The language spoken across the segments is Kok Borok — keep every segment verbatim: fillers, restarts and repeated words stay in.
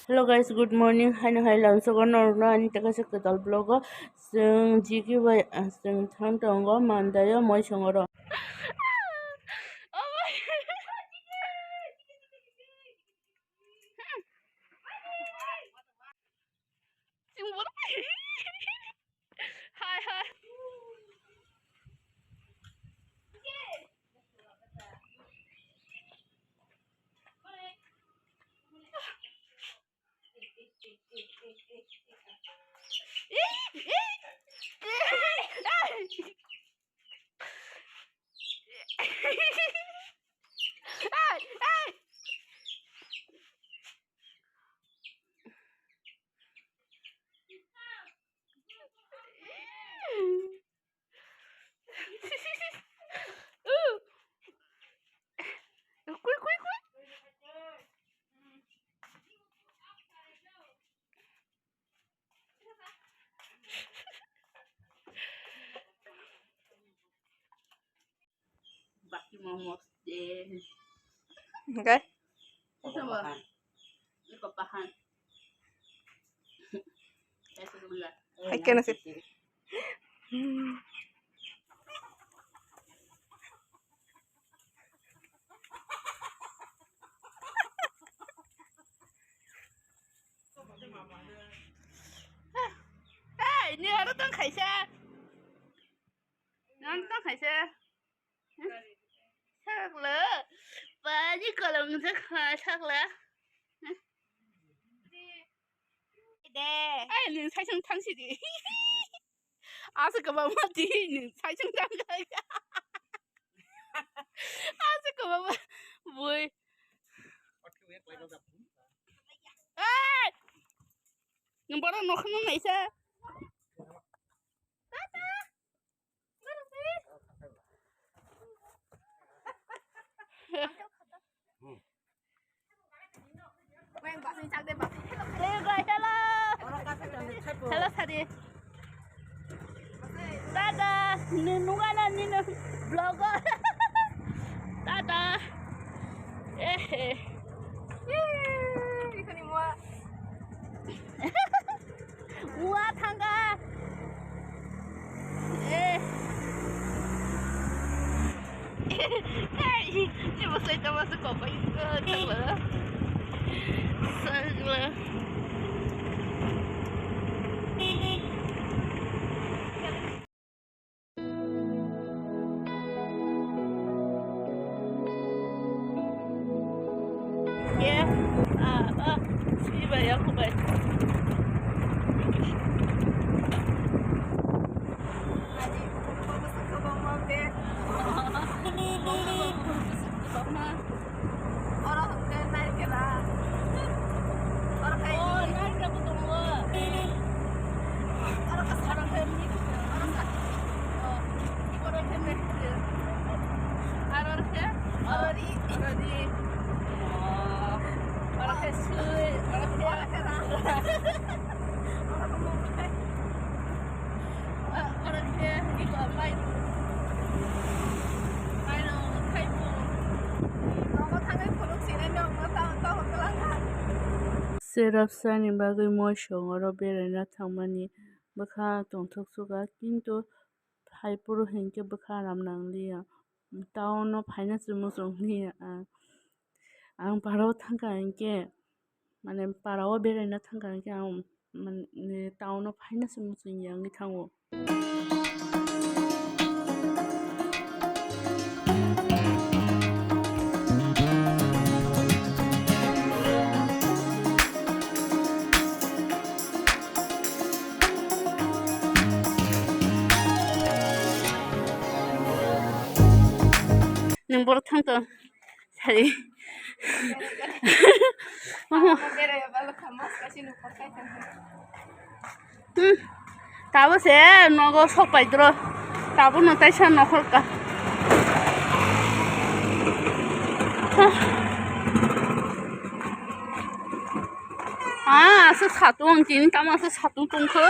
Hello guys, good morning. Haino hai lamsogo norokno ani tekaisa kwtal vlog o. Chwng G K bai, ah, chwng thang tongo Mandaio moisongoro. Hai, hai. Kui, kui, kui. Baki momos de. Okay. Ito ba? Ito pahan. Ito ba? Hai kena sih. Hey, ni aro tong khaisa. Nang tong khaisa. Sakla. Pani kolong jakha sakla. De. Ai, nung saisung thangsi di. Asa kwbangma di, nung saisung thangkha. Asa kwbangma bui. Ai! Nung borok nokha nung naisa. Hey guys, hello. Hello, sadi. Tata, ni nungana ni vlog. Tata. Eh. Mua thangka. Eh. Hey, ni masai ta masuk kok kok itu, sakla. Sakla. Ye, ah, ah, si bai, aku bai. Oro hwnkhe narikela. Oro khai. Oh, narikela bo tongo. Oro khe oro khe mi. Oro khe. Oh. Oro khe mi. Oro khe. Oro ri. Oro ri. Oh. Oro khe sui. Oro khe. Oro khe ra. Oro khe mo. Cherapsani bagwi moisong oro beraina thangmani bwkha tongthok suka, kintu hai phuru hinkhe bwkha ram nangliya. Town o phaina se muchung liya ang. Ang para o thangkha hinkhe, mane, para o beraina thangkha hinkhe ang, mane, town o phaina se muchung ya wngwi thango. Nwng borok thang tong. Sari. Oho. Hmm. Tabo se nogo sok pai dro. Tabo no taisa nokhor ka. Ah, asa satung, tini tamo asa satung tongkho.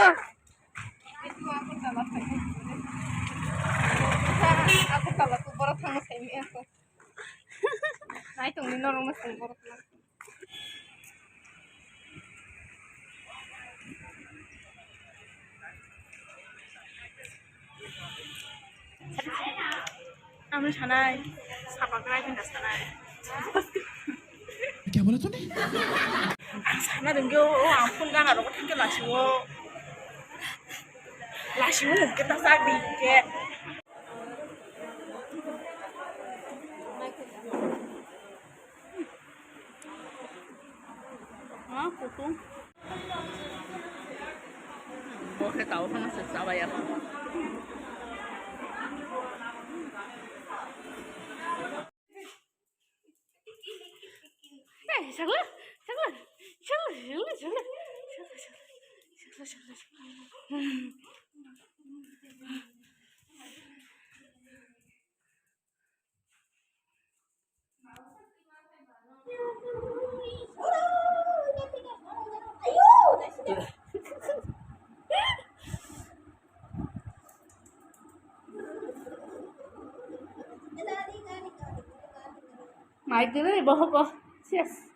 Agartala to borok thangma saimanya kho. Naitongni norokno chwng borok. Ang sanai, sapa krai khe sanai. Kya bola tune? Ang sana dengyo, o ang phone gana rogo thangke lasiwo. Lasiwo mungke ta sak di ke. Ha, kutung. Bo khe tao phano se chabai ya. Eh, sagla, sagla, sagla, sagla, sagla. Mai gini bohok oh. Yes.